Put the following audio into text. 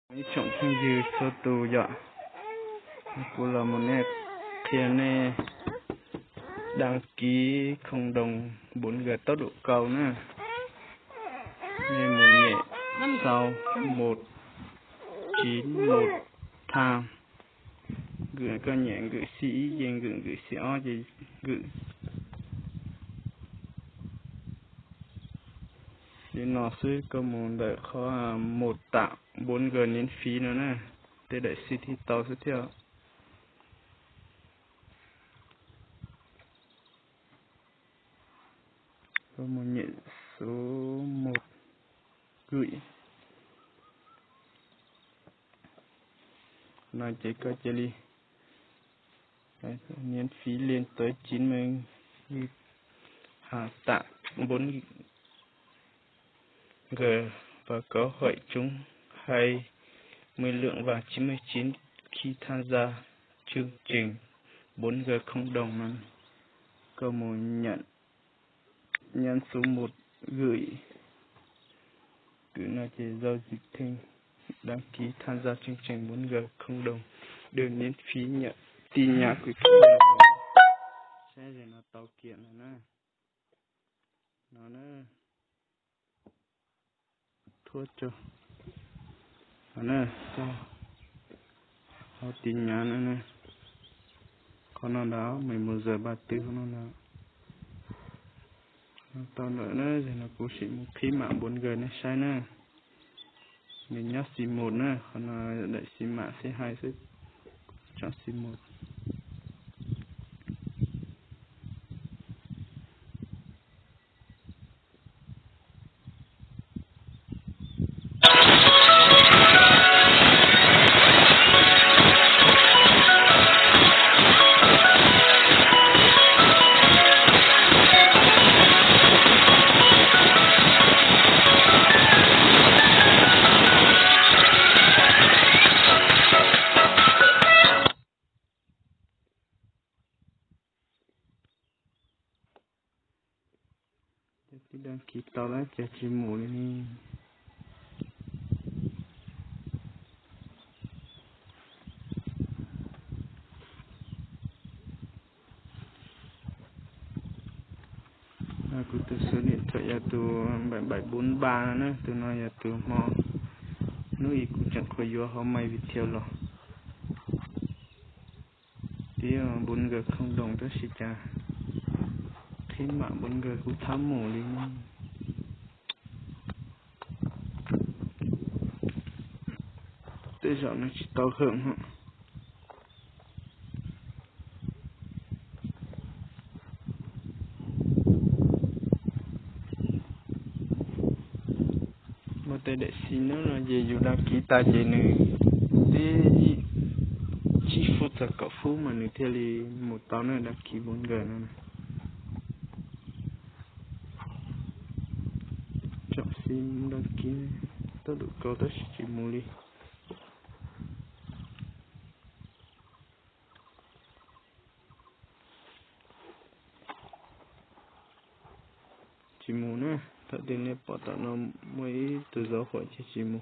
Ib tsoom phooj ywg txhua tus yom, kuv los mus nej qhia nej đăng ký cộng đồng bốn G tốc độ cao na. Nej mus nyem sáu một chín một tham. Nkws koj nyem nkws xi ib ces nkws, nkws xi ob ces nkws. Li no xwb, koj mus ntawm qhov một tặng bốn G miễn phí no na, tej daim xi thiaj tau xwb thiab. Koj mus nyem số một gửi no ces koj cia li miễn phí lên tới chín mươi, hả, tặng bốn G và có hội chúng hai mươi lượng và chín mươi chín khi tham gia chương trình bốn G cộng đồng no. Koj mus nhận nhấn số một gửi, gửi no ces giao dịch thêm, đăng ký tham gia chương trình bốn G cộng đồng, được miễn phí nhận tin nhắn của khách hàng. Saib ze no tau kiag no na. No na. Thuab tso. Ho na, tau. Ho tin nhắn no na. Qhov no ntag, mười một giờ ba tư qhov no ntag. Tau lawm na, yog no kuv sim mus qhib mam bốn G nej saib na. Nws nyob xi mus na, qhov no daim xi mam xib hais xwb, tsoom xi mus. Twb đăng ký tau lawm cas tsis mus li ne. Kuv tus số điện thoại yog tus bảy bảy bốn ba na, tus no yog tus hmo hnub ib kuv tseem qhuas yuav hauv May Viettel los. Tib bốn G cộng đồng tab sis cas qhib mam bốn G kuv thab mus li. Tej zaum nws tsis tau hwm. Muaj tej daim xi no no ces yus đăng ký tas ces nws tib tsib fub txog kaum fub mas nws thiaj li mus tau na, đăng ký bốn G no. Tsoom xi đăng ký tốc độ cao tab sis tsis mus li. Tsis mus na, thaum twg nej pom tom no muaj ib tug zov huam ces tsis mus.